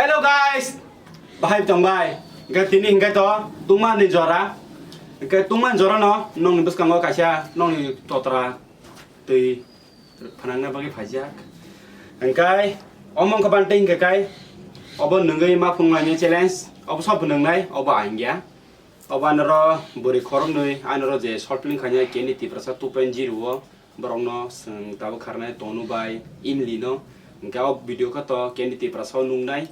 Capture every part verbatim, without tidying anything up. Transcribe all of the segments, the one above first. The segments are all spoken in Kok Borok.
Hello guys, bahai tongbai. Hingke tini hingke to tungma ni jora. Hingke tungma ni jora no nongni bwskango kaisa nongni totra twi phanangna bagwi phaijak. Hingke omo wngkha bantei hingke kai obo nwngwi ma phunuknaini challenge. Obo sobo nwngnai, obo ang ya. Obo anoro bwrwi khoroknwi anoro je short film khainai Candy Tiprasa two point zero o borokno chwng tabuk kharnai Tonu bai Imli no. Hingke o video khe to Candy Tiprasa o nuknai.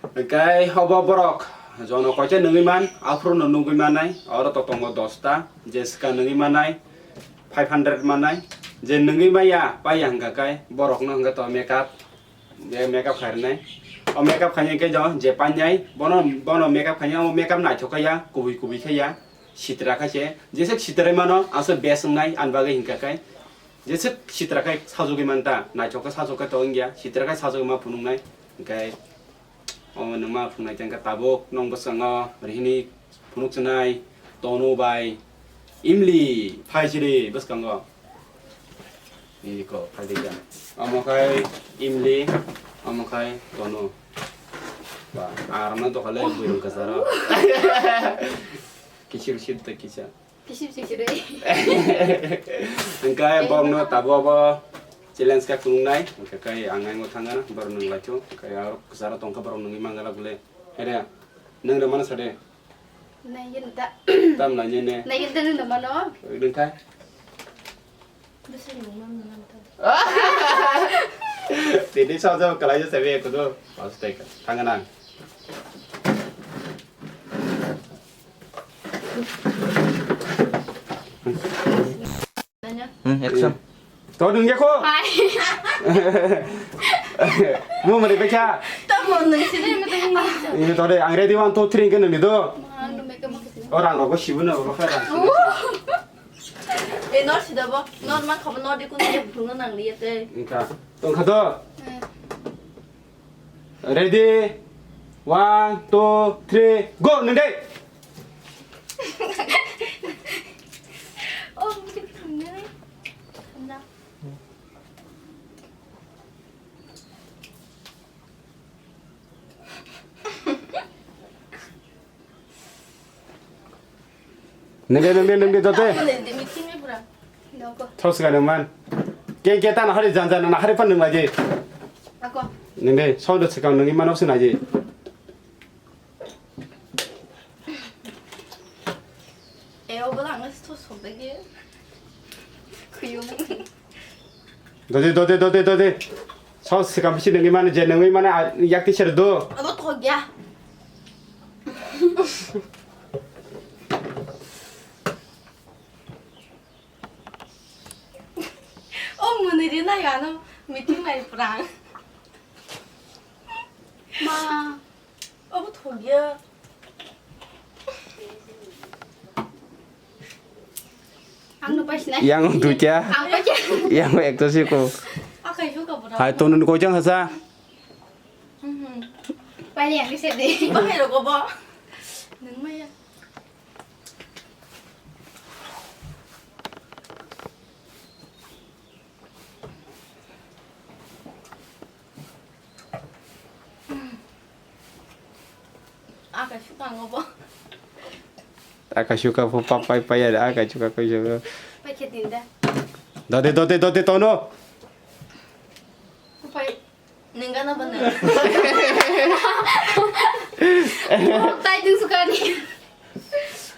Hingke obo borok jono koita nungwi man, aphuru no nugwi mannai, oro to tongo dosta, je swkang nungwi mannai, five hundred mannai, je nungwi maya, paiya hingka kai, borokno hingka to makeup, je makeup khairwnai. O makeup khainai khe jo, je painai, bono, bono makeup khainai, o makeup naithok khe ya, kubui kubui khe ya, sitra khe se, jeswk sitrai mano, aswk best wngnai, ani bagwi hingka kai, jeswk sitra khe sajagwi manta, naithok khe sajagwi to wngya, sitra khe sajagwi ma phunuknai, hingke. O nwngma phunuknai tengkha tabuk nong bwskango rihini phunuk chinai Tonu bai Imli phaisiri bwskango. Iko phaidikha. Omo khai Imli, omo khai Tonu. Ba, arno dokhale buirung kasaro. Kisir sir de kisa. Kisip sikiri. Hingke borokno tabuk abo challenge khe phunuknai, hingke kai ang ang thangna borok nung laithu, hingke aro kwcharo tongkha borok nungwi mangala bole. Here, nung rw mano sade? Naigen ta. Tam nai ne ne. Naigen ta nung rw mano. Nung kha? Bwswk nung mano nang ta. Tini sajak kalai je sabi kudu. Pas tek thangna. Hmm, action. To nung ya ko? Hai. Mo mari bacha. Tamo nung sini mata nung. Ini to de ang ready one two three ke nung do. Ang do make up. Orang rogo sibu na rogo kha. E nor sida bo, nor man khabo nor de kun de phungo nang liya te. Engka. Tong kha do. Eh. Ready? One, two, three, go! Nung dei! Oh, mungkin kena nih. Kena. Nungde, nungde, nungde, dote. Nungde, meeting ni pura. Nungko. Thos ga nung man. Ke, ke ta na hari jan jan na hari pan nung laji. Ako. Nungde, sound do sikang nung iman osu naji. E, o bala ang thos sok dagi. Kuyung. Dode, dode, dode, dode. Saus sikam bisi nungwi mano, je nungwi mano, a, yak ti ser do. Abo thok ya. O mwnwi ri nai ano, meeting nai phrang. Ma. Abo thok ya. Ang no paisna. Yang duicha. Ang paisna. Yang ekto siko. Akai suka bra. Hai, tonun koi jang hasa. Mhm. Paini yang se de. Pakai roko bo. Nang maya. Aka suka ngo bo. Aka suka pho pa pai pai ya, aka suka koi suka. Pai khe din da. Dode, dode, dode, tono. Pai. Nengana bana. Tai ding sukani.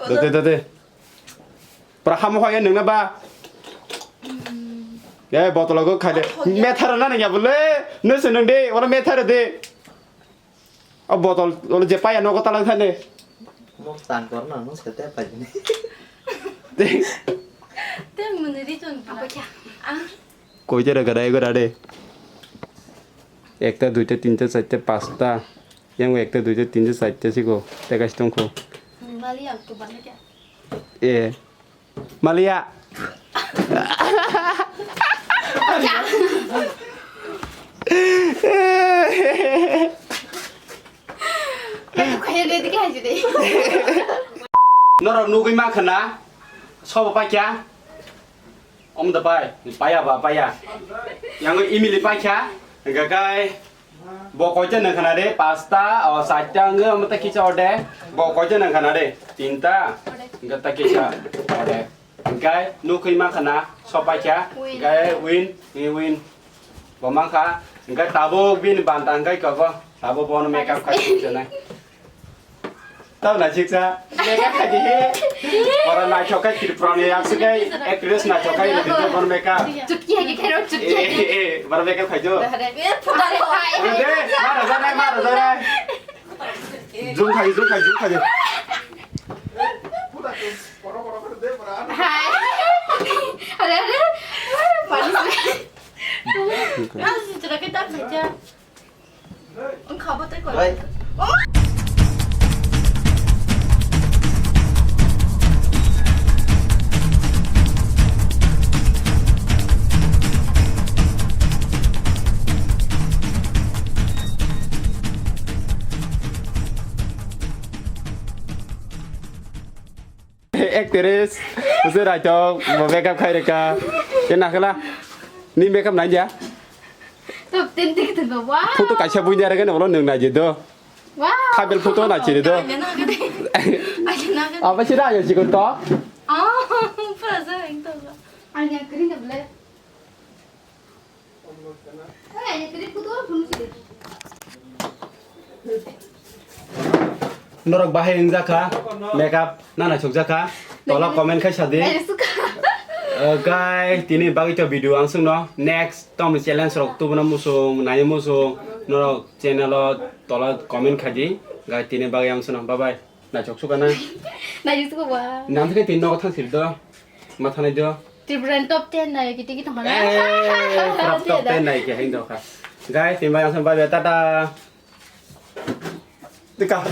Dode, dode. Pura hamo hoye nengna ba. Ya botol go khade. Methara na nengya bole. Nese nengde, wala methara de. O botol, wala je paya nogo talang thane. Mo tan kor na, mo sete pai ni. Te. Te muni ri ton pa. Apa kya? Ah. Koi jara gadai gora de. Ekta, duita, tinta, charta, pasta. Yang ekta, duita, tinta, charta siko. Te kasi tongko. Bali ang tu bana kya? Eh. Malia. Norok nugui ma khna, sobo paikha. Om da pai, paya ba paya. Yang imili paikha, gagai. Bo koita nang khana de, pasta, o, saita wngwi, omo ta kisa orde. Bo koita nang khana de, tinta, hwnkhe ta kisa orde. Hwnkhe nukwi ma khana, sopai kha, hwnkhe win, win, win. Bo man kha, hwnkhe tabuk bini banta hwnkhe kobo, tabuk bono makeup khai tongchonai. Tamo naisik sa. Makeup khai di he. Oro naithok khai Tripura ni aswk khai actress naithok khai rwdi do bono makeup. Chutki hai khe khairo, chutki hai khe. Eh, eh, eh, bono makeup khai do. Hai, hai. Ode, mara jana, mara jana. Zoom khai, zoom khai, zoom khai. Hai. Are, are. Mani. Ang sitra ke tak saja. Ang khabat ay ko. Oi. Oh! Actress, bwswk naithok, bo makeup khai rwkha. Khe nakhwla, ni makeup nai dia? Top ten tik tik ba, wow. Photo kaisa buini arwgani ulo nwng nai di do. Wow. Thabil photo nai chiri do. Aina na gede. Aina na gede. Apa sih dah ya sikon to? Oh, pura sa yang to. Aina kering ke bele. Norok bahai wngjakha, makeup na naisokjakha, tola comment khai sadi. Eh, guys, tini bagwi to video ang sungno next tom challenge rok tubuna musung, nai musung, norok channel o tola comment khai di, guys, tini bagwi ang sungno, bye bye. Naisok suka na. Naisok suka ba. Nang thani tin nogo thang sir do. Ma thanai do. Tripura ni top ten nai kiti kiti hona. Eh, pura top ten nai ke hing do kha. Guys, tin bai asam bai tata. Tika.